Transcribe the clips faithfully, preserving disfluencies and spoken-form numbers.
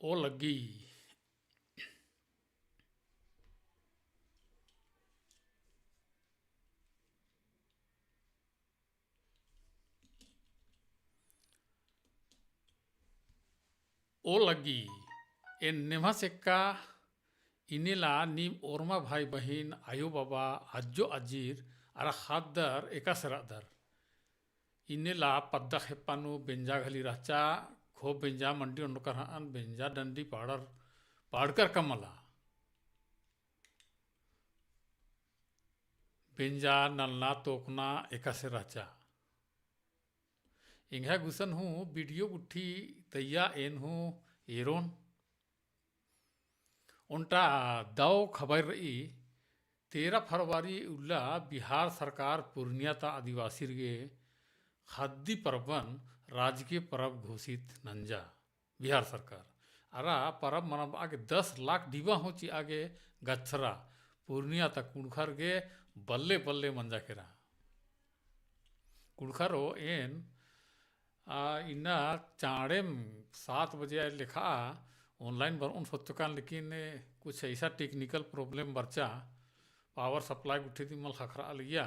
ओ लग्गी। ओ लग्गी, एन निम्हस एक्का इन्नेला नीम ओर्मा भाई बहिन, आयो बाबा, अज्जो अज्जीर, अरा ख़द्दर एकासे रअदर। इन्नेला पद्दा खेप्पा नू बेंजा घली रहचा, खो बेंजा मंडी ओंडकर हअन, बेंजा डंडी पाड़र, पाड़कर का मला। बेंजा नलना तोकना एकासे रहचा। एंग्है गुसन हूँ video गुट्ठी तइया एन हूँ एरोन। ओन्टा दव खबर रई, तेरह फरवरी उल्ला बिहार सरकार पूर्णिया ता आदिवासीर गे ख़द्दी परबन राजकीय परब घोषित नंजा। बिहार सरकार। अरा परब मनाबआ गे दस लाख डिबा हूँ चिआ गे गच्छरा, पूर्णिया ता कुँड़ुख़र गे बल्ले बल्ले मंजा केरा। कुँड़ुख़रो एन, आ, इन्ना चाँड़ेम सात बजे आय लेखा online बरओन सोचकन, लेकिन कुछ ऐसा technical problem बरचा, power supply गुट्ठी दिम मल ख़क्खरआ लगिया।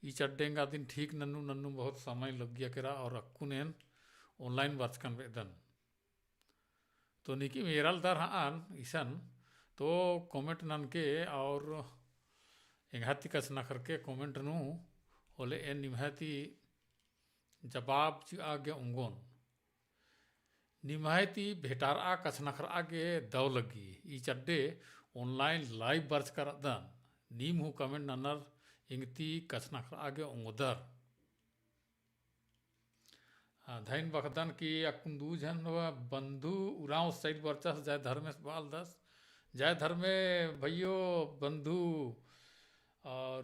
ई चड्डे एंगा दिम ठीक नन्नू नन्नू बहुत समय लग्गिया केरा और अक्कुन एन online बरचकन बेदन। तो नीकिम एरालदर हअन इसन, तो comment ननके और एंग्है ती कछनखरके comment नू होले एन निम्है ती जवाब चिआ गे ओंगोन। निम्है ती भेंटारआ कछनखरआ गे दव लग्गी। ई चड्डे online live बरचका रअदन। नीम हूँ comment ननर एंग ती कछनखरआ गे ओंगदर। हाँ, धइन बखदन कि अक्कुन दू झन बंधु उराँव style बरचस, जय धर्मेस बालदस। जय धर्मे भइयो बंधु। और,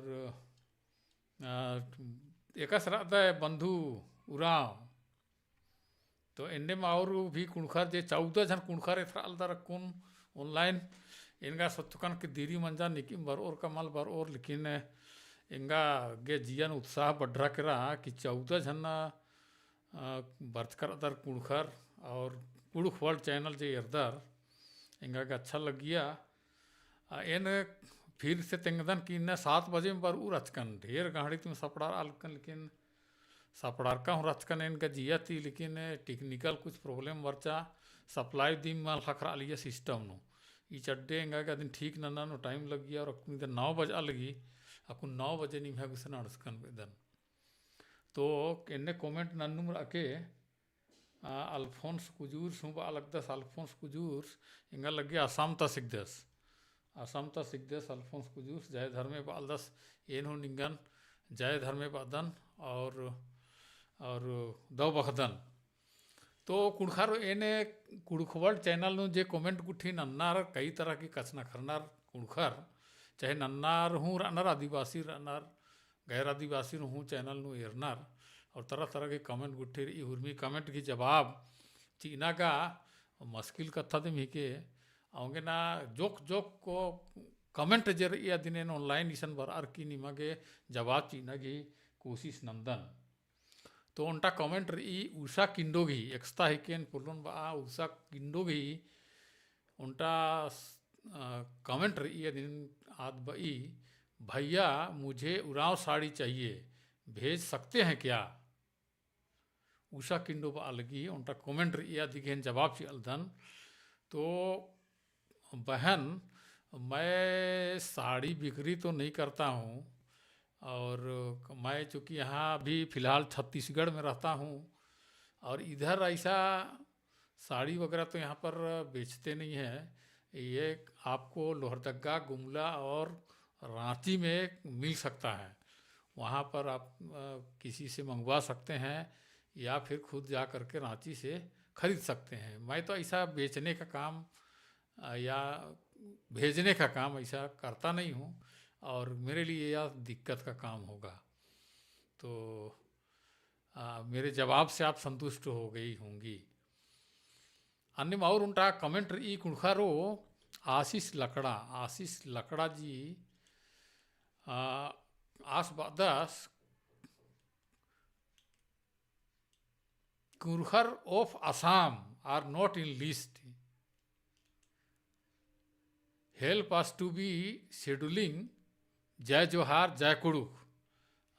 आ, एकासे रअदय बंधु उराँव। तो एन्नेम और भी कुँड़ुख़र जे चौदह झन कुँड़ुख़र एथरआलदर अक्कुन online। एन गा सोचकन कि दिरी मंजा, नीकिम बरओर का मल बरओर, लेकिन एंगा गे जियन उत्साह बढ़रा केरा कि चौदह झन, अ, बरचका रअदर कुँड़ुख़र और कुँड़ुख़ World channel जे एरदर एंगा गे अच्छा लग्गिया। आ, एन फिर से तेंगदन कि इन्ना सात बजे में बरऊ रहचकन, ढेर गहड़ी तिम सपड़ारआ लगकन, लेकिन सपड़ारका हूँ रहचकन एन गा जिया ती, लेकिन technical कुछ problem बरचा, supply दिम मल ख़क्खरआ लगिया system नू। ई चड्डे एंगा गे अदिन ठीक नन्ना नू time लग्गिया और अक्कुन इदर नौ बजआ लगी, अक्कुन नौ बजे निम्है गुसन अंड़सकन बेदन। तो एन्ने comment नन्नुम रअके, आ, अल्फोंस कुजूर हूँ बआ लगदस, अल्फोंस कुजूर एंगा लग्गी आसाम ता सिकदस। आसाम ता सिकदस अल्फोंस कुजूर, जय धर्मे बालदस, एन हूँ निंगन जय धर्मे बादन और, और दव बखदन। तो कुँड़ुख़र एन्ने कुँड़ुख़ World channel नू जे comment गुट्ठी नन्नर, कई तरह की कछनखरनर कुँड़ुख़र, चाहे नन्नर हूँ रअनर, आदिवासी रअनर, गैर आदिवासी नू हूँ channel नू एरनर और तरह तरह के comment गुट्ठी रई, हुरमी comment की जवाब चिअना गा मुश्किल कत्था दिम हिके। औंगे ना जोक जोक को comment जे रई अदिन एन online इसन बरअर की निमा गे जवाब चिअना गी कोशिश नन्दन। तो ओन्टा comment रई उषा किंडो गही, एकस्ता हिके एन पोल्लोन बआ उषा किंडो गही, ओन्टा, अ, comment रई अदिन आद बई, "भैया, मुझे उराँव साड़ी चाहिए, भेज सकते हैं क्या?" उषा किंडो बआ लगी, ओन्टा comment रई अदिगे एन जवाब चिअलदन। तो बहन, मैं साड़ी बिक्री तो नहीं करता हूँ, और मैं चूँकि यहाँ अभी फ़िलहाल छत्तीसगढ़ में रहता हूँ, और इधर ऐसा साड़ी वगैरह तो यहाँ पर बेचते नहीं है। ये आपको लोहरदगा, गुमला और राँची में मिल सकता है, वहाँ पर आप, अ, किसी से मंगवा सकते हैं या फिर खुद जा करके राँची से खरीद सकते हैं। मैं तो ऐसा बेचने का काम, अ, या भेजने का काम ऐसा करता नहीं हूँ, और मेरे लिए यह दिक्कत का काम होगा। तो, अ, मेरे जवाब से आप संतुष्ट हो गई होंगी। अन्नेम और ओन्टा comment रई कुँड़ुख़रो आशीष लकड़ा, आशीष लकड़ा जी, अ, आस बअदस, कुँड़ुख़र of Assam are not in list। help us to be scheduling, जय जोहार, जय कुँड़ुख़।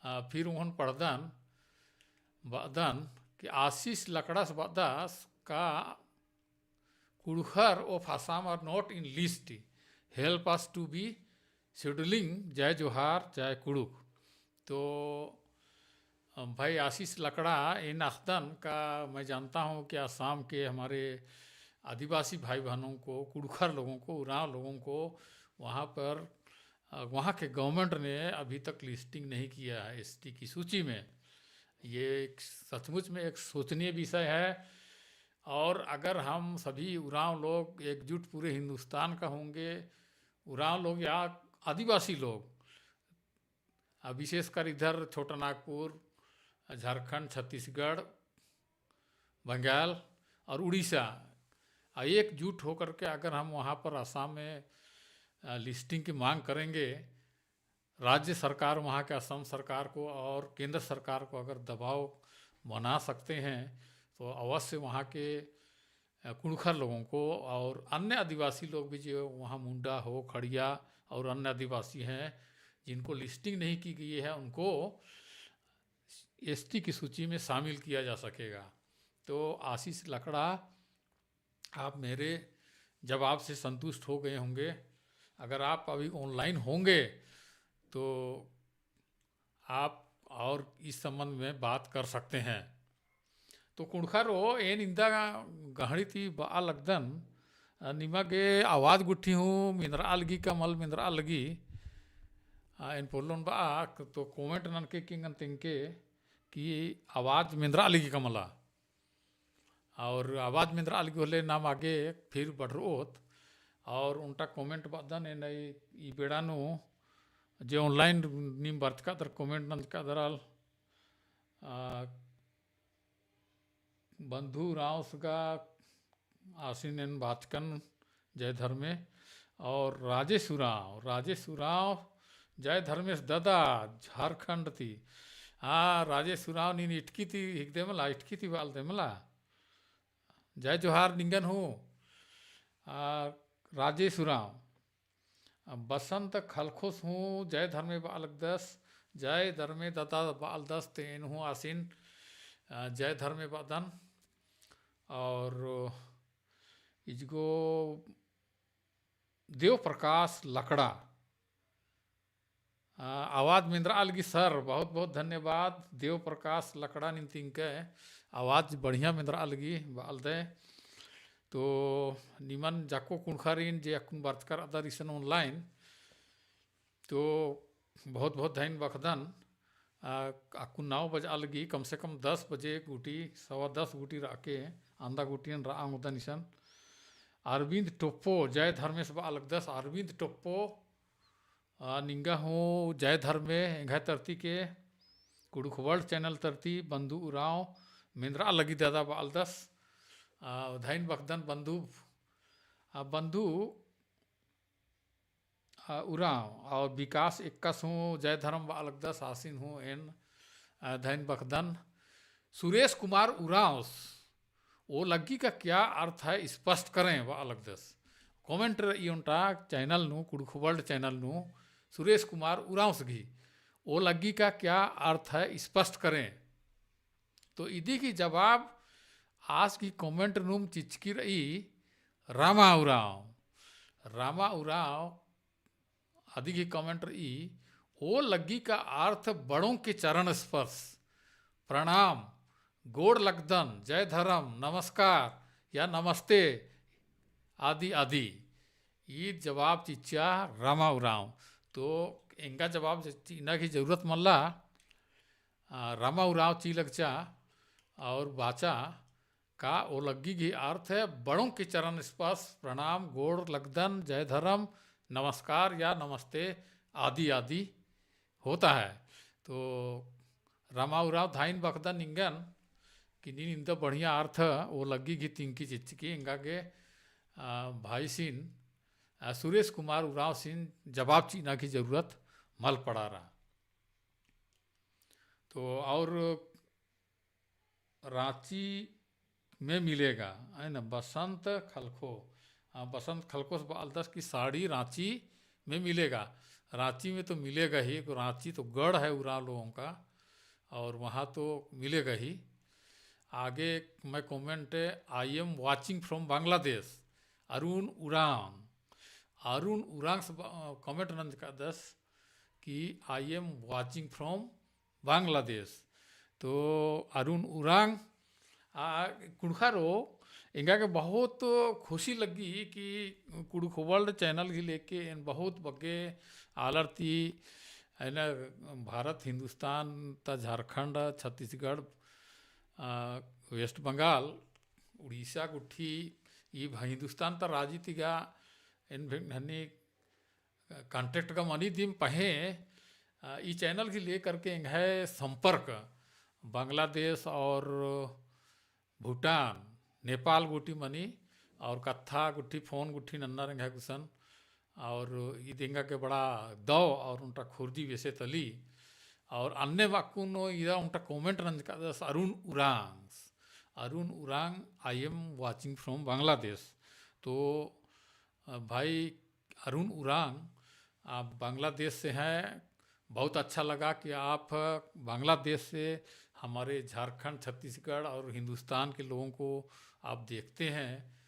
आ, फिर ओहन पढ़दन, बअदन कि आशीष लकड़ास बअदस का कुँड़ुख़र of Assam are not in list, help us to be scheduling, जय जोहार, जय कुँड़ुख़। तो अ, भाई आशीष लकड़ा एन अख़दन का, मैं जानता हूँ कि असम के हमारे आदिवासी भाई बहनों को, कुँड़ुख़र लोगों को, उराँव लोगों को वहाँ पर, अ, वहाँ के government ने अभी तक listing नहीं किया है ST की सूची में। ये एक सचमुच में एक शोचनीय विषय है। और अगर हम सभी उराँव लोग एकजुट पूरे हिंदुस्तान का होंगे, उराँव लोग या आदिवासी लोग, अ, विशेषकर इधर छोटा नागपुर, झारखंड, छत्तीसगढ़, बंगाल और उड़ीसा, अ, एकजुट होकर के अगर हम वहाँ पर असम में, अ, listing की मांग करेंगे, राज्य सरकार वहाँ के असम सरकार को और केंद्र सरकार को अगर दबाव बना सकते हैं, तो अवश्य वहाँ के अ, कुँड़ुख़र लोगों को और अन्य आदिवासी लोग भी जो वहाँ मुंडा हो, खड़िया और अन्य आदिवासी हैं, जिनको listing नहीं की गई है, उनको ST की सूची में शामिल किया जा सकेगा। तो आशीष लकड़ा, आप मेरे जवाब से संतुष्ट हो गए होंगे। अगर आप अभी online होंगे, तो आप और इस संबंध में बात कर सकते हैं। तो कुँड़ुख़रो, एन इन्दा गहड़ी ती बआ लगदन, अ, निमा गे आवाज गुट्ठी हूँ मेंदरआ लगी का मल मेंदरआ लगी, अ, एन पोल्लोन बआ, तो comment ननके किंगन तेंगके कि आवाज मेंदरआ लगी का मला। और आवाज मेंदरआ लगी होले नाम आगे फिर बढ़रओत। और ओन्टा comment बअदन एन ई, ई बेड़ा नू जे online नीम बरचकादर, comment नंजकादर आल, आ, बंधु उराँवस गा आसिन एन बाचकन जय धर्मे। और राजेश उराँव, राजेश उराँव, जय धर्मेस दादा, झारखंड ती। हाँ, राजेश उराँव नीन इटकी ती हिकदय मला, इटकी ती बआलदय मला। जय जोहार निंगन हूँ। आ, राजेश उराँव। आ, बसंत खलखोस हूँ, जय धर्मे बआ लगदस, जय धर्मे दादा बआ लगदस, ते एन हूँ आसिन, आ, जय धर्मे बअदन। और इजगो देव प्रकाश लकड़ा, आ, आवाज मेंदरआ लगी सर, बहुत बहुत धन्यवाद। देव प्रकाश लकड़ा नीन तिंकय आवाज बढ़िया मेंदरआ लगी बआलदय। तो निमन जाको कुँड़ुख़रिन जे अक्कुन बरचका रअदर इसन online, तो बहुत बहुत धइन बखदन। आ, अक्कुन नौ बजआ लगी, कम से कम दस बजे गूटी, सवा दस गूटी रअके, आंदा गूटियन रआ ओंगदन इसन। अरविंद टोप्पो, जय धर्मेस बआ लगदस, अरविंद टोप्पो, आ, निंगा हूँ जय धर्मे, एंग्है तरती के, कुँड़ुख़ World channel तरती, बंधु उराँव, मेंदरआ लगी दादा बआलदस, आ, धइन बखदन बंधु, आ, बंधु, आ, उराँव, और विकास एक्कस हूँ जय धर्म बआ लगदस, आसिन हूँ एन, आ, धइन बखदन। सुरेश कुमार उराँवस, ओ लग्गी का क्या अर्थ है, स्पष्ट करें बआ लगदस। Comment रई ओन्टा channel नू, कुँड़ुख़ World channel नू, सुरेश कुमार उराँवस गही, ओ लग्गी का क्या अर्थ है, स्पष्ट करें। तो इदी गही जवाब आस गही comment नूम चिच्चकी रई रमा उराँव। रमा उराँव अदी गही comment रई, ओ लग्गी का अर्थ बड़ों के चरण स्पर्श, प्रणाम, गोड़ लगदन, जय धरम, नमस्कार या नमस्ते आदि आदि। ई जवाब चिच्चा रमा उराँव। तो एंगा जवाब चिअना गही जरूरत मल्ला। आ, रमा उराँव ची लगचा और बाचा का ओ लग्गी गही अर्थ है बड़ों के चरण स्पर्श, प्रणाम, गोड़ लगदन, जय धर्म, नमस्कार या नमस्ते आदि आदि होता है। तो रमा उराँव धाइन बखदन निंगन कि नीन इन्दा बढ़िया अर्थ ओ लग्गी गही तिंकी चिच्चकी एंगा गे, आ, भाई सिन, आ, सुरेश कुमार उराँव सिन जवाब चिअना गही जरूरत मल पड़ारा। तो और राँची में मिलेगा, है ना, बसंत खलखो। अ, बसंत खलकोस बआलदस कि साड़ी राँची में मिलेगा। राँची में तो मिलेगा ही, राँची तो गढ़ है उराँव लोगों का, और वहाँ तो मिलेगा ही। आगे मैं comment है, "I am watching from Bangladesh, अरुण उराँव।" अरुण उराँव से ब-, comment नंजकादस कि "I am watching from बांग्लादेश।" तो अरुण उराँव, आ, कुँड़ुख़रो, एंगा गे बहुत खुशी लग्गी कि कुँड़ुख़ World channel गही लेके एन बहुत बग्गे आलर ती, है ना, भारत, हिंदुस्तान ता झारखंड, छत्तीसगढ़, आ, वेस्ट बंगाल, उड़ीसा गुट्ठी, ई भा-, हिंदुस्तान ता राजी ती गा एन भे-, हनी contact गा मनी दिम पहें, अ, ई channel गही लेकर के एंग्है संपर्क बांग्लादेश और भूटान, नेपाल गूटी मनी और कत्था गुट्ठी, phone गुट्ठी नन्नर एंग्है गुसन और ईद एंगा गे बड़ा दव और ओन्टा खुर्जी बेसे तली और अन्नेम अक्कुन इदा ओन्टा comment नंजकादस अरुण उराँव, अरुण उराँव, "I am watching from Bangladesh।" तो, अ, भाई अरुण उराँव, आप बांग्लादेश से हैं। बहुत अच्छा लगा कि आप बांग्लादेश से हमारे झारखंड, छत्तीसगढ़ और हिंदुस्तान के लोगों को आप देखते हैं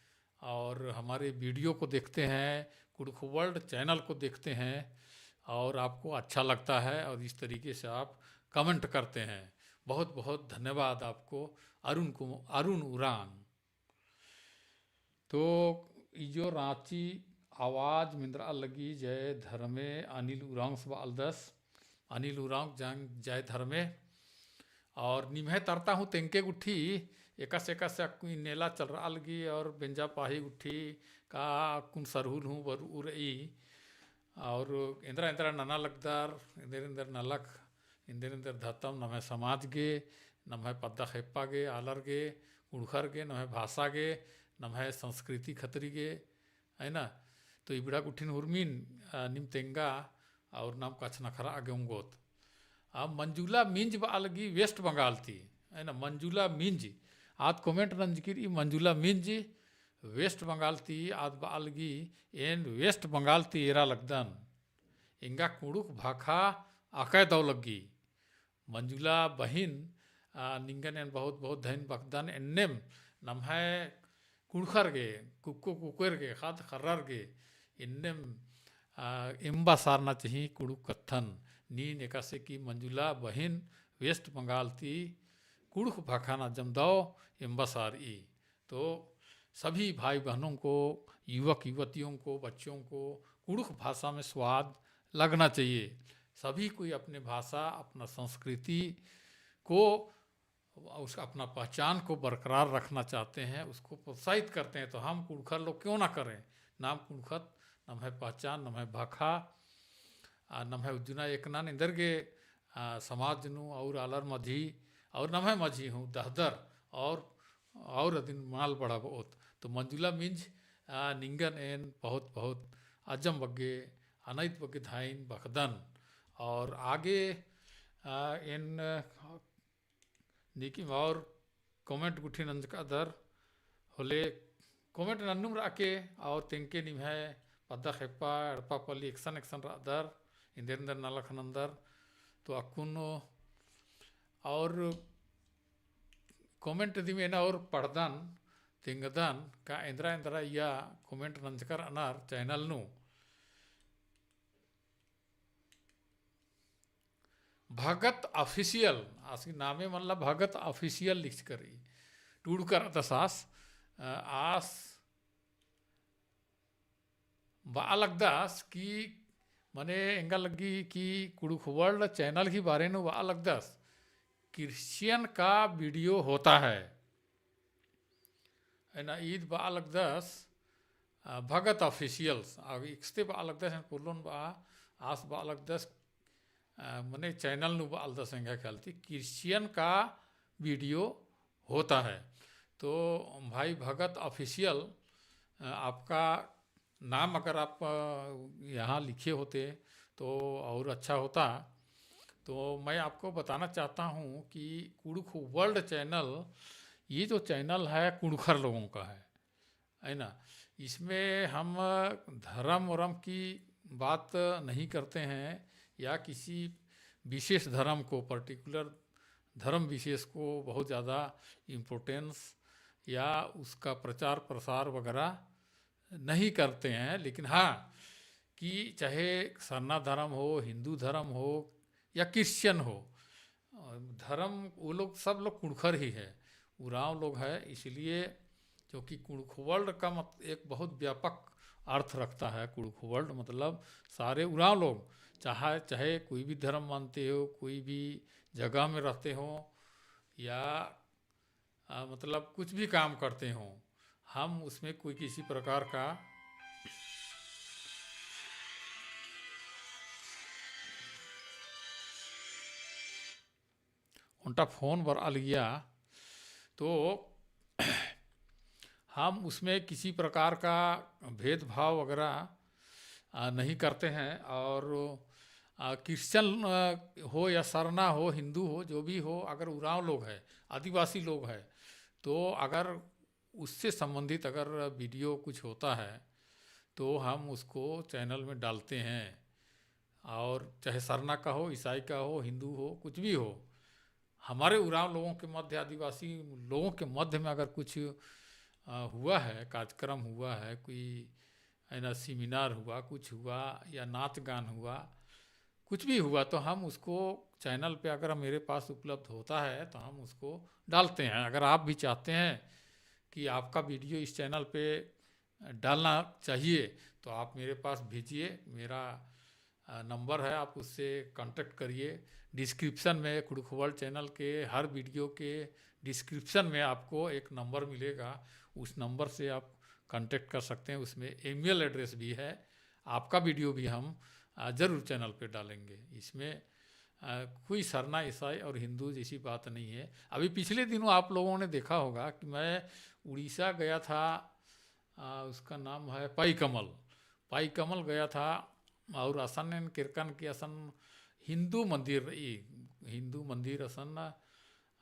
और हमारे video को देखते हैं, कुँड़ुख़ World channel को देखते हैं और आपको अच्छा लगता है और इस तरीके से आप comment करते हैं। बहुत बहुत धन्यवाद आपको अरुण को, अरुण उराँव। तो ई जो राँची आवाज मेंदरा लगी, जय धर्मे अनिल उराँवस बआलदस, अनिल उराँव जंग जय धर्मे। और निम्है तरता हूँ तेंके गुट्ठी, एकासे एकासे अक्कु नेला चलरआ लगी और बेंजा पाही गुट्ठी का अक्कुन सरहुल हूँ बरऊ रई। और एन्दरा एन्दरा नना लगदर, एन्देर एन्देर नलख, एन्देर एन्देर धतम नम्है समाज गे, नम्है पद्दा खेप्पा गे, आलर गे, कुँड़ुख़र गे, नम्है भाषा गे, नम्है संस्कृति खतरी गे, है ना? तो इबड़ा गुट्ठिन हुरमिन, अ, निम तेंगा और नाम कछनखरआ गे ओंगोत। आ मंजुला मिंज बआ लगी वेस्ट बंगाल ती, है ना? मंजुला मिंज, आद comment नंजकी रई मंजुला मिंज, वेस्ट बंगाल ती आद बआ लगी, एन वेस्ट बंगाल ती एरा लगदन। एंगा कुँड़ुख़ भाखा अकय दव लग्गी। मंजुला बहिन, आ, निंगन एन बहुत बहुत धइन बअदन। एन्नेम नम्है कुँड़ुख़र गे, कुक्को कुकोयर गे, ख़द्द ख़र्रर गे, एन्नेम, आ, एम्बा सारना चाही कुँड़ुख़ कत्थन। नीन एकासे कि मंजुला बहिन वेस्ट बंगाल ती कुँड़ुख़ भाखा नंजम दव एम्बा सारई। तो सभी भाई बहनों को, युवक युवतियों को, बच्चों को कुँड़ुख़ भाषा में स्वाद लगना चाहिए। सभी कोई अपने भाषा, अपना संस्कृति को, उसका अपना पहचान को बरकरार रखना चाहते हैं, उसको प्रोत्साहित करते हैं, तो हम कुँड़ुख़र लोग क्यों ना करें? नाम कुँड़ुख़त, नम्है पहचान, नम्है भाखा, आ, नम्है उज्जना एकनन एन्देर गे, आ, समाज नू और आलर मझी और नम्है मझी हूँ दहदर और, और अदिन मल बढ़ाबओत। तो मंजुला मिंज, आ, निंगन एन बहुत बहुत अजम बग्गे, अनैत बग्गे धाइन बखदन। और आगे, आ, एन नीकिम और comment गुट्ठी नंजकादर होले comment नन्नुम रअके और तेंके निम्है पद्दा खेप्पा, एड़पा पल्ली एकसन एकसन रअदर, एन्देर एन्देर नलख नन्दर। तो अक्कुन और comment दिम एन और पढ़दन, तेंगदन का एन्दरा एन्दरा इया comment नंजकर अनर channel नू। भगत Official, आसी नामे मल्ला भगत Official लिखचकर ई टूड़कर अदस आस, अ, आस बआ लगदस कि मने एंगा लग्गी कि कुँड़ुख़ World channel ही बारे नू बआ लगदस, Christian का video होता है। है ना, ईद बआ लगदस, अ, भगत Officials, आ इकस्ते बआ लगदस, एन पोल्लोन बआ, आस बआ लगदस, अ, मने channel नू बआ लगदस एंगा ख्याल ती, Christian का video होता है। तो भाई भगत Official, अ, आपका नाम अगर आप, अ, यहाँ लिखे होते तो और अच्छा होता। तो मैं आपको बताना चाहता हूँ कि कुँड़ुख़ World channel, ये जो channel है कुँड़ुख़र लोगों का है, है ना? इसमें हम धर्म वरम की बात नहीं करते हैं या किसी विशेष धर्म को, particular धर्म विशेष को बहुत ज़्यादा importance या उसका प्रचार प्रसार वगैरह नहीं करते हैं। लेकिन हाँ, कि चाहे सरना धर्म हो, हिंदू धर्म हो या Christian हो, अ, धर्म वो लोग, सब लोग कुँड़ुख़र ही है, उराँव लोग है। इसलिए क्योंकि कुँड़ुख़ world का मत-, एक बहुत व्यापक अर्थ रखता है। कुँड़ुख़ world मतलब सारे उराँव लोग, चाहे, चाहे कोई भी धर्म मानते हो, कोई भी जगह में रहते हो या, अ, मतलब कुछ भी काम करते हो, हम उसमें कोई किसी प्रकार का ओन्टा phone बरआ लगिया, तो हम उसमें किसी प्रकार का भेदभाव वगैरह, आ, नहीं करते हैं। और, आ, Christian, आ, हो या सरना हो, हिंदू हो, जो भी हो, अगर उराँव लोग है, आदिवासी लोग है, तो अगर उससे संबंधित अगर video कुछ होता है, तो हम उसको channel में डालते हैं। और चाहे सरना का हो, ईसाई का हो, हिंदू हो, कुछ भी हो, हमारे उराँव लोगों के मध्य, आदिवासी लोगों के मध्य में अगर कुछ, अ, हुआ है, कार्यक्रम हुआ है, कोई है ना seminar हुआ, कुछ हुआ या नाच गान हुआ, कुछ भी हुआ, तो हम उसको channel पे अगर मेरे पास उपलब्ध होता है, तो हम उसको डालते हैं। अगर आप भी चाहते हैं कि आपका video इस channel पे डालना चाहिए, तो आप मेरे पास भेजिए। मेरा, अ, number है, आप उससे contact करिए। Description में, कुँड़ुख़ World channel के हर video के description में आपको एक number मिलेगा, उस number से आप contact कर सकते हैं। उसमें email address भी है। आपका video भी हम, अ, ज़रूर channel पे डालेंगे। इसमें, अ, कोई सरना, ईसाई और हिंदू जैसी बात नहीं है। अभी पिछले दिनों आप लोगों ने देखा होगा कि मैं उड़ीसा गया था, अ, उसका नाम है पाईकमल। पाईकमल गया था और असन एन केरकन कि असन हिंदू मंदिर रई, हिंदू मंदिर असन,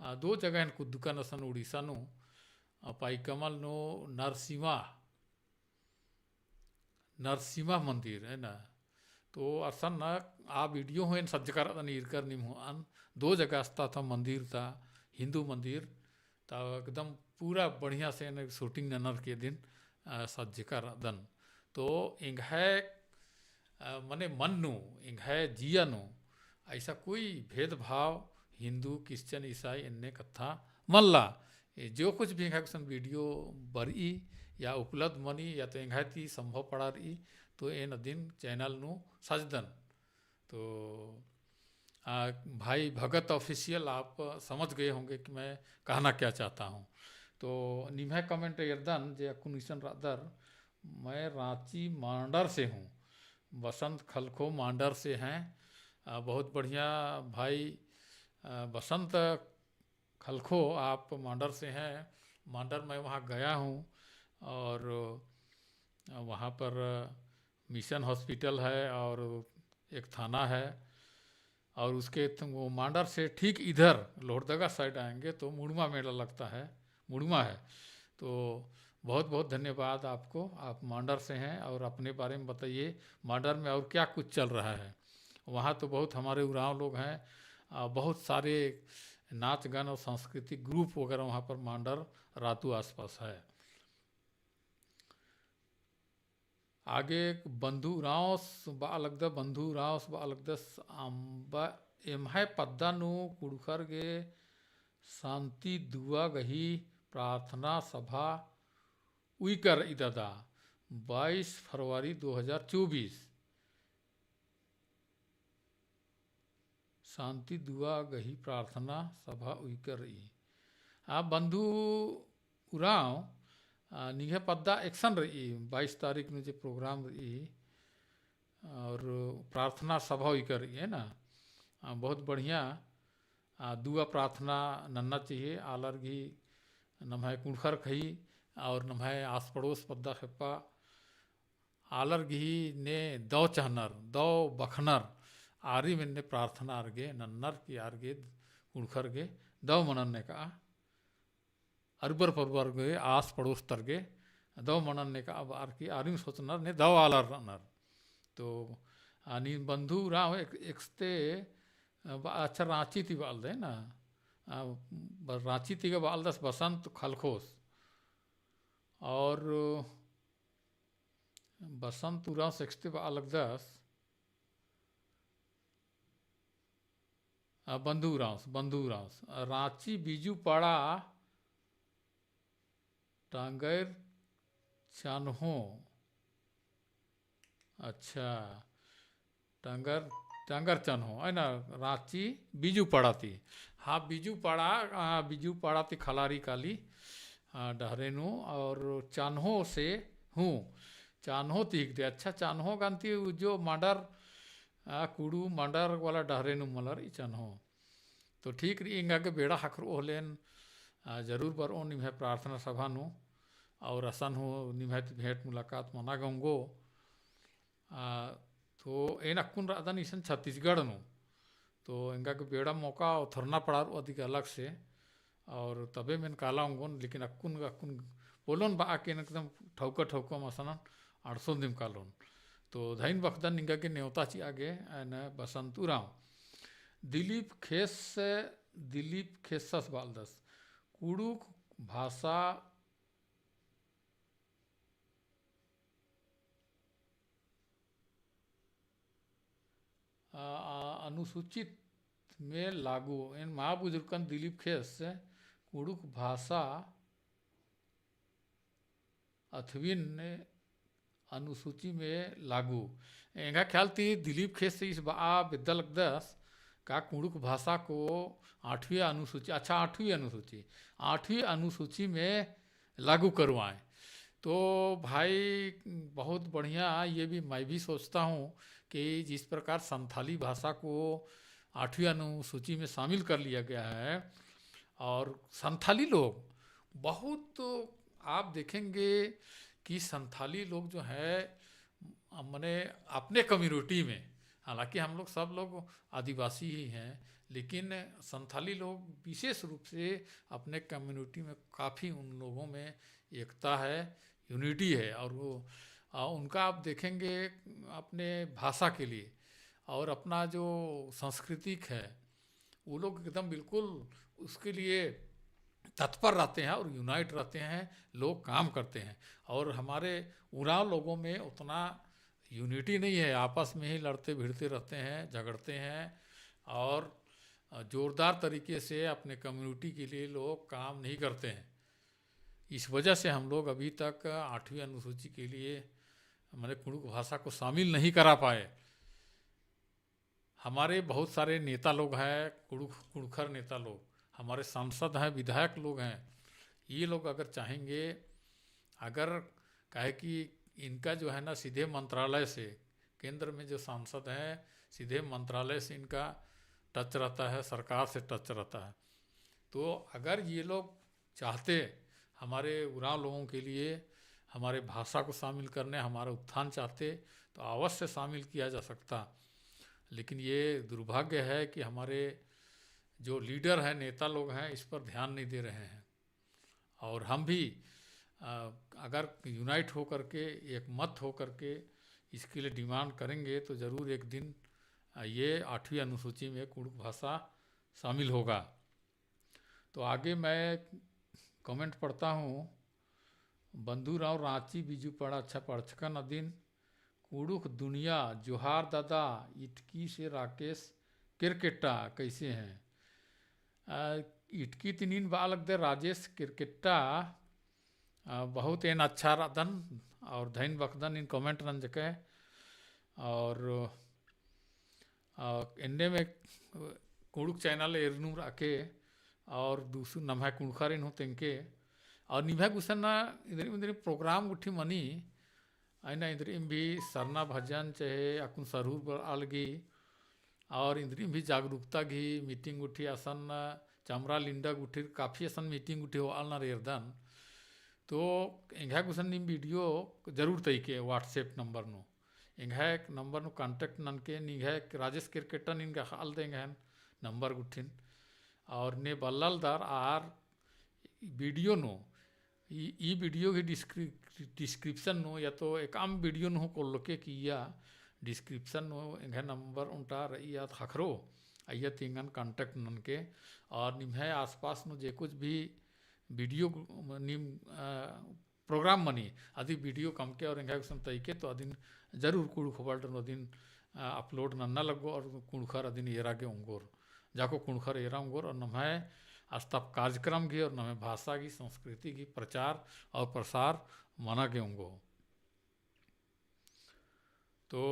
अ, दो जगह एन कुद्दकन असन उड़ीसा नू, अ, पाईकमल नू नरसिम्हा, नरसिम्हा मंदिर है ना। तो असन आ video हूँ एन सज्जका रअदन ईरकर निम्है अन दो जगह अस्ता था मंदिर ता, हिंदू मंदिर ता एकदम पूरा बढ़िया से एन shooting ननर के दिन, अ, सज्जका रअदन। तो एंग्है, अ, मने मन नू, एंग्है जिया नू ऐसा कोई भेदभाव हिंदू, Christian, ईसाई एन्ने कत्था मल्ला। ए जो कुछ भी एंग्है गुसन video बरई या उपलब्ध मनी या तो एंग्है ती संभव पड़ा रई, तो एन अदिन channel नू सजदन। तो, आ, भाई भगत Official, आप समझ गए होंगे कि मैं कहना क्या चाहता हूँ। तो निम्है comment एरदन जे अक्कुन इसन रअदर, मैं राँची मांडर से हूँ, बसंत खलखो मांडर से हैं। आ, बहुत बढ़िया भाई, आ, बसंत खलखो, आप मांडर से हैं। मांडर मैं वहाँ गया हूँ और वहाँ पर mission hospital है और एक थाना है और उसके थ-, वो मांडर से ठीक इधर लोहरदगा side आएंगे तो मुड़मा मेला लगता है, मुड़मा है। तो बहुत बहुत धन्यवाद आपको, आप मांडर से हैं और अपने बारे में बताइए, मांडर में और क्या कुछ चल रहा है। वहाँ तो बहुत हमारे उराँव लोग हैं, आ, बहुत सारे नाच गान और सांस्कृतिक group वगैरह वहाँ पर मांडर रातू आसपास है। आगे बंधु उराँवस बआ लगदस, बंधु उराँवस बआ लगदस, अम्बा एम्है पद्दा नू कुँड़ुख़र गे शांति दुआ गही प्रार्थना सभा उइकर इददा, बाईस फरवरी दो हजार चौबीस। शांति दुआ गही प्रार्थना सभा उइकर रई। आ बंधु उराँव, आ, निंग्है पद्दा एकसन रई, बाईस तारीख नू जे program रई, और प्रार्थना सभा उइकर रई, है ना? आ, बहुत बढ़िया, आ, दुआ प्रार्थना नन्ना चाहिए, आलर गही नम्है कुँड़ुख़र खई, और नम्है आस पड़ोस पद्दा खेप्पा, आलर गही ने दव चहनर, दव बखनर, आरिम एन्ने प्रार्थना आर गे नन्नर कि आर गे कुँड़ुख़र गे दव मनन नेकआ, अरबर परबर गे आस पड़ोस तर गे, दव मना नेका बअर की आरिम सोचनर ने दव आलर रअनर। तो आ नीन बंधु उराँव एक-, एकसते, अ, ब-, अच्छा, राँची ती बआलदय ना। आ, ब-, राँची ती गा बआलदस बसंत खलखोस। और बसंत उराँवस एकसते बआ लगदस, आ, बंधु उराँवस, बंधु उराँवस। आ, राँची बिजू पाड़ा टांगर चन्हो। अच्छा, टांगर, टांगर चन्हो, है ना, राँची बिजू पाड़ा ती। हाँ, बिजू पाड़ा, हाँ, बिजू पाड़ा ती खलारी काली, हाँ, डहरे नू, और चन्हो से हूँ, चन्हो ती हिकदय। अच्छा, चन्हो गन्ती उ जो मंडर, आ, कुड़ू मंडर वाला डहरे नू मलर ई चन्हो। तो ठीक रई, एंगा गे बेड़ा ख़क्खरओ होलेन, आ, जरूर बरओन निम्है प्रार्थना सभा नू, और असन हूँ निम्है ती भेंट मुलाकात मना गे ओंगो। आ, तो एन अक्कुन रअदन इसन छत्तीसगढ़ नू, तो एंगा गे बेड़ा मौका ओथरना पड़ारओ अदिगे अलग से, और तबे एन काला ओंगोन, लेकिन अक्कुन, अक्कुन पोल्लोन बआ के एन एकदम ठौका ठौका मसनन अंड़सोन दिम कालोन। तो धइन बखदन निंगा गे नेवता चिआ गे, एन बसंत उराँव। दिलीप खेस, दिलीप खेसस बआलदस। कुँड़ुख़ भाषा आ, आ, अनुसूचित में लागू। एन मा बुझुरकन दिलीप खेस, कुँड़ुख़ भाषा अथविन अनुसूची में लागू। एंगा ख्याल ती दिलीप खेस ईस बआ बेद्दा लगदस का कुँड़ुख़ भाषा को आठवीं अनुसूची, अच्छा, आठवीं अनुसूची, आठवीं अनुसूची में लागू करवाएँ। तो भाई, बहुत बढ़िया, ये भी मैं भी सोचता हूँ कि जिस प्रकार संथाली भाषा को आठवीं अनुसूची में शामिल कर लिया गया है, और संथाली लोग बहुत, आप देखेंगे कि संथाली लोग जो है, मने अपने community में, हालांकि हम लोग सब लोग आदिवासी ही हैं, लेकिन संथाली लोग विशेष रूप से अपने community में काफ़ी उन लोगों में एकता है, unity है, और वो, आ, उनका आप देखेंगे अपने भाषा के लिए और अपना जो सांस्कृतिक है, वो लोग एकदम बिल्कुल उसके लिए तत्पर रहते हैं और unite रहते हैं, लोग काम करते हैं। और हमारे उराँव लोगों में उतना unity नहीं है, आपस में ही लड़ते भिड़ते रहते हैं, झगड़ते हैं और, अ, जोरदार तरीके से अपने community के लिए लोग काम नहीं करते हैं। इस वजह से हम लोग अभी तक आठवीं अनुसूची के लिए, माने, कुँड़ुख़ भाषा को शामिल नहीं करा पाए। हमारे बहुत सारे नेता लोग हैं, कुँड़ुख़, कुँड़ुख़र नेता लोग, हमारे सांसद हैं, विधायक लोग हैं, ये लोग अगर चाहेंगे, अगर, काहे कि इनका जो है ना, सीधे मंत्रालय से, केंद्र में जो सांसद हैं, सीधे मंत्रालय से इनका touch रहता है, सरकार से touch रहता है। तो अगर ये लोग चाहते हमारे उराँव लोगों के लिए, हमारे भाषा को शामिल करने, हमारा उत्थान चाहते, तो अवश्य शामिल किया जा सकता। लेकिन ये दुर्भाग्य है कि हमारे जो leader हैं, नेता लोग हैं, इस पर ध्यान नहीं दे रहे हैं। और हम भी, अ, अगर unite हो करके, एक मत हो करके इसके लिए demand करेंगे, तो ज़रूर एक दिन, अ, ये आठवीं अनुसूची में कुँड़ुख़ भाषा शामिल होगा। तो आगे मैं comment पढ़ता हूँ। बंधु उराँव राँची बिजू पाड़ा, अच्छा, पढ़चकन अदिन। कुँड़ुख़ दुनिया, जोहार दादा, इटकी से राकेश केरकेट्टा, कैसे हैं? आ, इटकी ती नीन बआ लगदय राजेश केरकेट्टा, आ, बहुत एन अच्छा रअदन और धइन बखदन नीन comment नंजकय। और, आ, एन्ने में कुँड़ुख़ channel एरनुम रअके और दूसर नम्है कुँड़ुख़ारिन हूँ तेंगके और निम्है गुसन इन्द्रिम इन्द्रिम program गुट्ठी मनी, अइना इन्द्रिम भी सरना भजन चहे अक्कुन सरहुर बरआ लगी, और इन्द्रिम भी जागरूकता गही meeting गुट्ठी असन चमरा लिंडा गुट्ठी काफी असन meeting गुट्ठी होआलनर एरदन। तो एंग्है गुसन नीम video जरूर तइके WhatsApp number नू, एंग्है number नू contact ननके, निंग्है राजेश केरकेट्टा नीन गा अख़आलदय एंग्है number गुट्ठिन, और ने बल्लालदर आर video नू, ई, ई video गही descri-, डि-, description नू या तो एकअम video नू कोल्लोके किइय्या description नू एंग्है number ओन्टा रई आद ख़क्खरो, अइय्या तिंगन contact ननके। और निम्है आसपास नू जे कुछ भी video नीम, अ, program मनी, अदी video कमके और एंग्है गुसन तइके तो अदिन जरूर कुँड़ुख़ World नू अदिन, अ, upload नन्ना लग्गो और कुँड़ुख़र अदिन एरा गे ओंगोर। जाको कुँड़ुख़र एरा ओंगोर और नम्है अस्तप कार्यक्रम गही और नम्है भाषा गही, संस्कृति गही प्रचार और प्रसार मना गे ओंगो। तो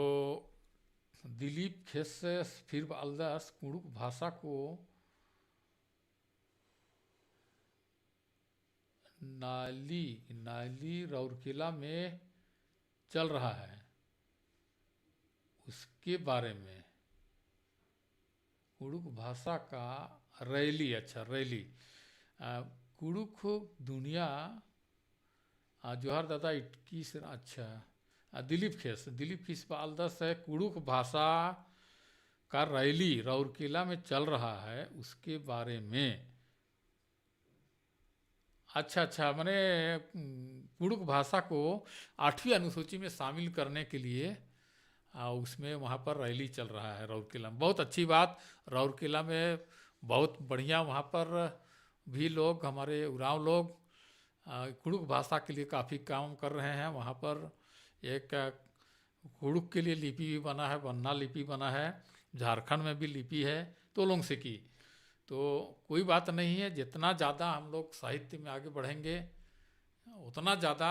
दिलीप खेस फिर बअलदस कुँड़ुख़ भाषा को नाली, नाली राउरकेला में चल रहा है, उसके बारे में। कुँड़ुख़ भाषा का रैली, अच्छा, रैली। अ, कुँड़ुख़ दुनिया, अ, जोहार दादा, इटकी से, अच्छा, अ, दिलीप खेस, दिलीप खेस बअलदस है, कुँड़ुख़ भाषा का रैली राउरकेला में चल रहा है, उसके बारे में। अच्छा, अच्छा, मने, उम, कुँड़ुख़ भाषा को आठवीं अनुसूची में शामिल करने के लिए, आ, उसमें वहाँ पर रैली चल रहा है राउरकेला में। बहुत अच्छी बात, राउरकेला में बहुत बढ़िया, वहाँ पर भी लोग, हमारे उराँव लोग, आ, कुँड़ुख़ भाषा के लिए काफ़ी काम कर रहे हैं। वहाँ पर एक, आ, कुँड़ुख़ के लिए लिपि भी बना है, बन्ना लिपि बना है, झारखंड में भी लिपि है, तोलोंग से की। तो कोई बात नहीं है, जितना ज़्यादा हम लोग साहित्य में आगे बढ़ेंगे, उतना ज़्यादा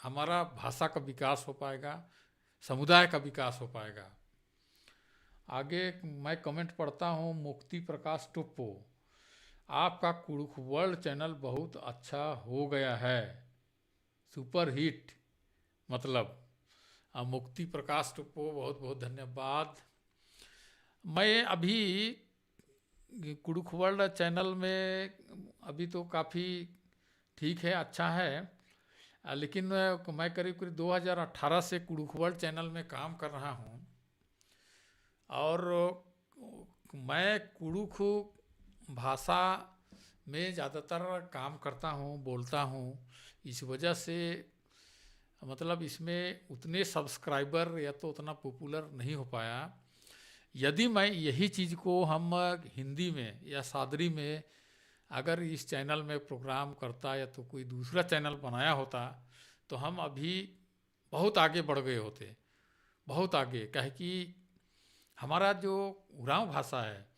हमारा भाषा का विकास हो पाएगा, समुदाय का विकास हो पाएगा। आगे मैं comment पढ़ता हूँ, मुक्ति प्रकाश टोप्पो, आपका कुँड़ुख़ World channel बहुत अच्छा हो गया है। Super hit, मतलब, आ, मुक्ति प्रकाश टोप्पो, बहुत बहुत धन्यवाद। मैं अभी कुँड़ुख़ World channel में अभी तो काफ़ी ठीक है, अच्छा है, आ, लेकिन, आ, मैं करीब करीब दो हज़ार अठारह से कुँड़ुख़ World channel में काम कर रहा हूँ। और मैं कुँड़ुख़ भाषा में ज़्यादातर काम करता हूँ, बोलता हूँ। इस वजह से, मतलब, इसमें उतने subscriber या तो उतना popular नहीं हो पाया। यदि मैं यही चीज़ को हम हिंदी में या सादरी में अगर इस channel में program करता या तो कोई दूसरा channel बनाया होता, तो हम अभी बहुत आगे बढ़ गए होते, बहुत आगे। काहे कि हमारा जो उराँव भाषा है,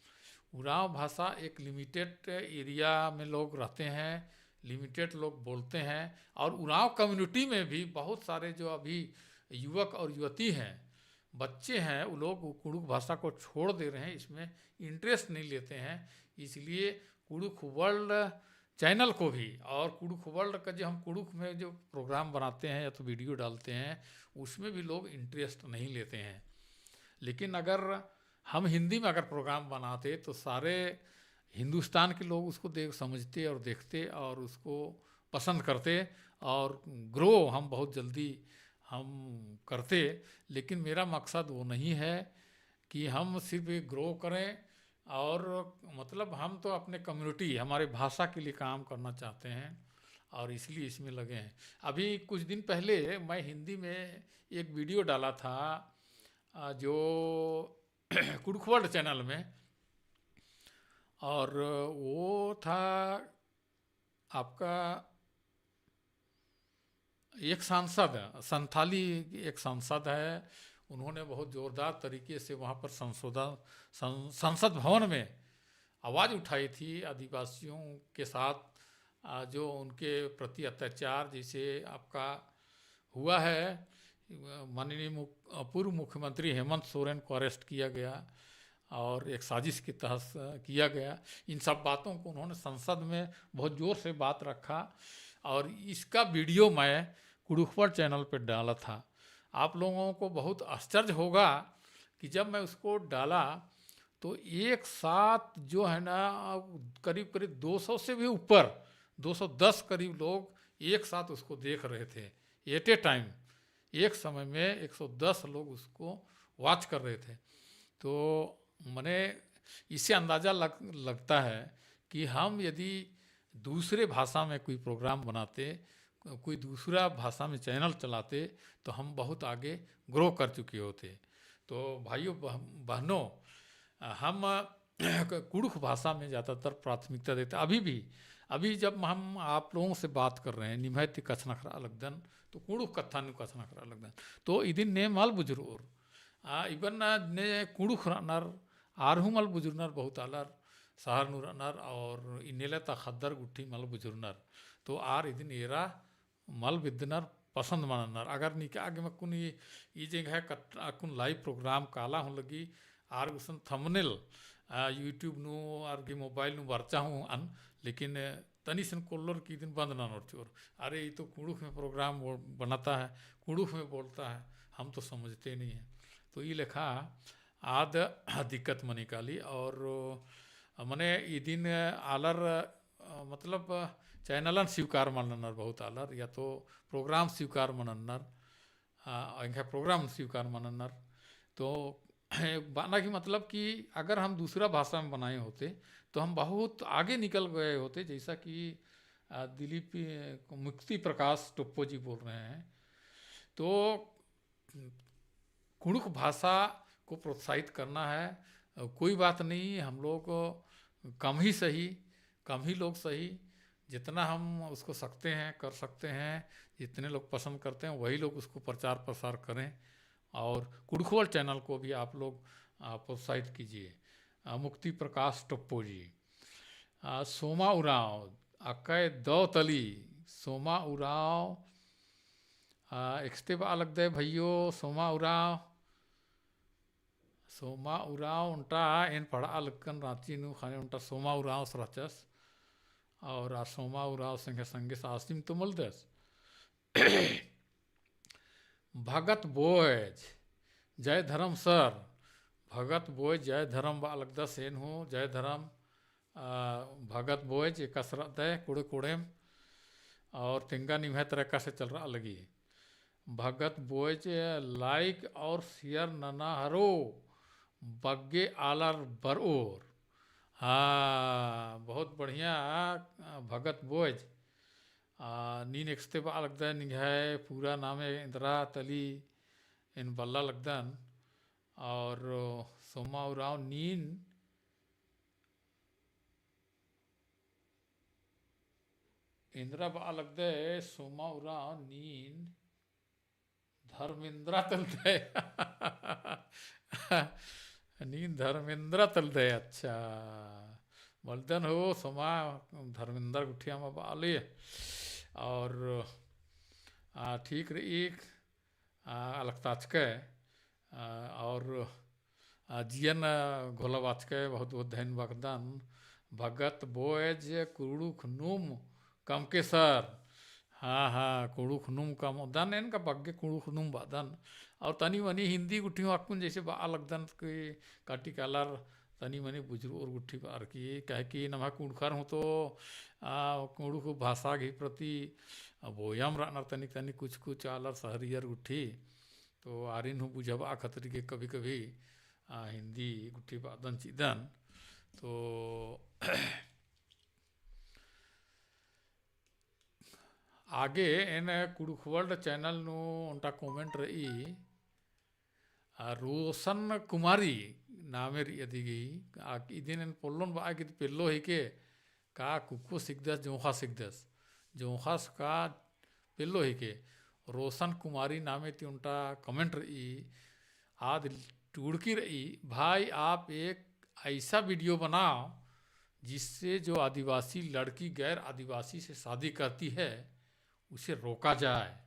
उराँव भाषा एक limited area में लोग रहते हैं, limited लोग बोलते हैं, और उराँव community में भी बहुत सारे जो अभी युवक और युवती हैं, बच्चे हैं, वो लोग कुँड़ुख़ भाषा को छोड़ दे रहे हैं, इसमें interest नहीं लेते हैं। इसलिए कुँड़ुख़ World channel को भी, और कुँड़ुख़ World का जो हम कुँड़ुख़ में जो program बनाते हैं या तो video डालते हैं, उसमें भी लोग interest नहीं लेते हैं। लेकिन अगर हम हिंदी में अगर program बनाते तो सारे हिंदुस्तान के लोग उसको देख, समझते और देखते और उसको पसंद करते और grow हम बहुत जल्दी हम करते। लेकिन मेरा मकसद वो नहीं है कि हम सिर्फ ये grow करें और, मतलब, हम तो अपने community, हमारे भाषा के लिए काम करना चाहते हैं और इसलिए इसमें लगे हैं। अभी कुछ दिन पहले मैं हिंदी में एक video डाला था, आ, जो कुँड़ुख़ World channel में, और वो था आपका एक सांसद, संथाली एक सांसद है, उन्होंने बहुत जोरदार तरीके से वहाँ पर संशोधन, सं-, संसद भवन में आवाज़ उठाई थी आदिवासियों के साथ, आ, जो उनके प्रति अत्याचार जैसे आपका हुआ है, माननीय मुख-, पूर्व मुख्यमंत्री हेमंत सोरेन को arrest किया गया और एक साजिश के तहत किया गया। इन सब बातों को उन्होंने संसद में बहुत ज़ोर से बात रखा और इसका video मैं कुँड़ुख़ World channel पे डाला था। आप लोगों को बहुत आश्चर्य होगा कि जब मैं उसको डाला तो एक साथ जो है ना, करीब करीब दो सौ से भी ऊपर, दो सौ दस करीब लोग एक साथ उसको देख रहे थे at a time। एक समय में एक सौ दस लोग उसको watch कर रहे थे। तो मने इससे अंदाज़ा लग, लगता है कि हम यदि दूसरे भाषा में कोई program बनाते, कोई दूसरा भाषा में channel चलाते तो हम बहुत आगे grow कर चुके होते। तो भाइयों बह-, बहनों, हम कुँड़ुख़ भाषा में ज़्यादातर प्राथमिकता देते। अभी भी, अभी जब हम आप लोगों से बात कर रहे हैं, निम्है ती कछनखरआ लगदन, तो कुँड़ुख़ कत्था नू कछनखरआ लगदन। तो इदिन ने मल बुझुरओर। आ, इबन ने कुँड़ुख़ रअनर, आर हूँ मल बुझुरनर बहुत आलर, शहर नू रअनर और इन्नेले ता ख़द्दर गुट्ठी मल बुझुरनर। तो आर इदिन एरा मल बिद्दनर, पसंद मल ननर। अगर निका गे अक्कुन ई, ई जेंगा है कत-, अक्कुन live program काला हूँ लगी, आर गुसन thumbnail, आ, YouTube नू आर गे mobile नू बरचा हूँ अन, लेकिन तनी सन कोल्लोर की दिन बंद ननोर चिओर। अरे, ये तो कुँड़ुख़ में program वो बनाता है, कुँड़ुख़ में बोलता है, हम तो समझते नहीं हैं। तो ई लेखा आद दिक्कत मनी काली और, अ, मने इदिन आलर, अ, मतलब, अ, channelन स्वीकार मल ननर बहुत आलर, या तो program स्वीकार मल ननर, अ, एंग्है program स्वीकार मल ननर। तो बअना की मतलब कि अगर हम दूसरा भाषा में बनाए होते, तो हम बहुत आगे निकल गए होते, जैसा कि, अ, दिलीप, अ, मुक्ति प्रकाश टोप्पो जी बोल रहे हैं। तो कुँड़ुख़ भाषा को प्रोत्साहित करना है। अ, कोई बात नहीं, हम लोग कम ही सही, कम ही लोग सही, जितना हम उसको सकते हैं, कर सकते हैं, जितने लोग पसंद करते हैं, वही लोग उसको प्रचार प्रसार करें। और कुँड़ुख़ World channel को भी आप लोग, आ, प्रोत्साहित कीजिए। आ, मुक्ति प्रकाश टोप्पो जी, आ, सोमा उराँव, अक्कय दव तली, सोमा उराँव, आ, एकस्ते बआ लगदय भइयो, सोमा उराँव, सोमा उराँव ओन्टा एन पढ़आ लगकन राँची नू ख़ने ओन्टा सोमा उराँवस रहचस। और आ सोमा उराँवस एंग्है संगेस आसिम तो मलदस। भगत बोयज, जय धरम sir। भगत बोयज, जय धरम बआ लगदस, एन हूँ जय धरम। आ, भगत बोयज एकासे रअदय कुँड़े कुँड़ेम, और तेंगा निम्है तरा एकासे चलरआ लगी। भगत बोयज like और share नना हरो, बग्गे आलर बरओर। हाँ, बहुत बढ़िया, आ, भगत बोयज। आ, नीन एकस्ते बआ लगदय, निंग्है पूरा नामे एन्दरा तली एन बल्ला लगदन। और सोमा उराँव नीन एन्दरा बआ लगदय, सोमा उराँव नीन धर्मेंद्रा तलदय। नीन धर्मेंद्रा तलदय, अच्छा। मलदन हो सोमा, धर्मेंद्रा गुट्ठी अमा बआ ले। और, आ, ठीक रई, आ, अलकताचकय, आ, और, आ, जियन, आ, घोलाबाचकय बहुत बहुत धैन बअदन। भगत बोयज कुँड़ुख़ नुम कमके sir। हाँ, हाँ, कुँड़ुख़ नुम कमदन, एन का बग्गे कुँड़ुख़ नुम बअदन। और तनी मनी हिन्दी गुट्ठी हूँ अक्कुन जैसे बआ लगदन कि काटी कालर तनी मनी बुझुरओर गुट्ठी बअर की, काहे कि नम्है कुँड़ुख़र हूँ तो, आ, कुँड़ुख़ भाषा गही प्रति, आ, बोयम रअनर तनी तनी कुछ कुछ आलर शहरियर गुट्ठी। तो आरिन हूँ बुझाबआ खतरी के कभी कभी, आ, हिन्दी गुट्ठी बअदन चिअदन। तो आगे एन कुँड़ुख़ World channel नू ओन्टा comment रई, आ, रोशन कुमारी नामे रई अदी गही, आ, इदिन एन पोल्लोन बआ कि पेल्लो हिके, का कुक्कोस हिकदस, जोंख़ास हिकदस, जोंख़ास का पेल्लो हिके, रोशन कुमारी नामे ती ओन्टा comment रई, आद टूड़की रई, भाई आप एक ऐसा video बनाओ जिससे जो आदिवासी लड़की गैर आदिवासी से शादी करती है उसे रोका जाए।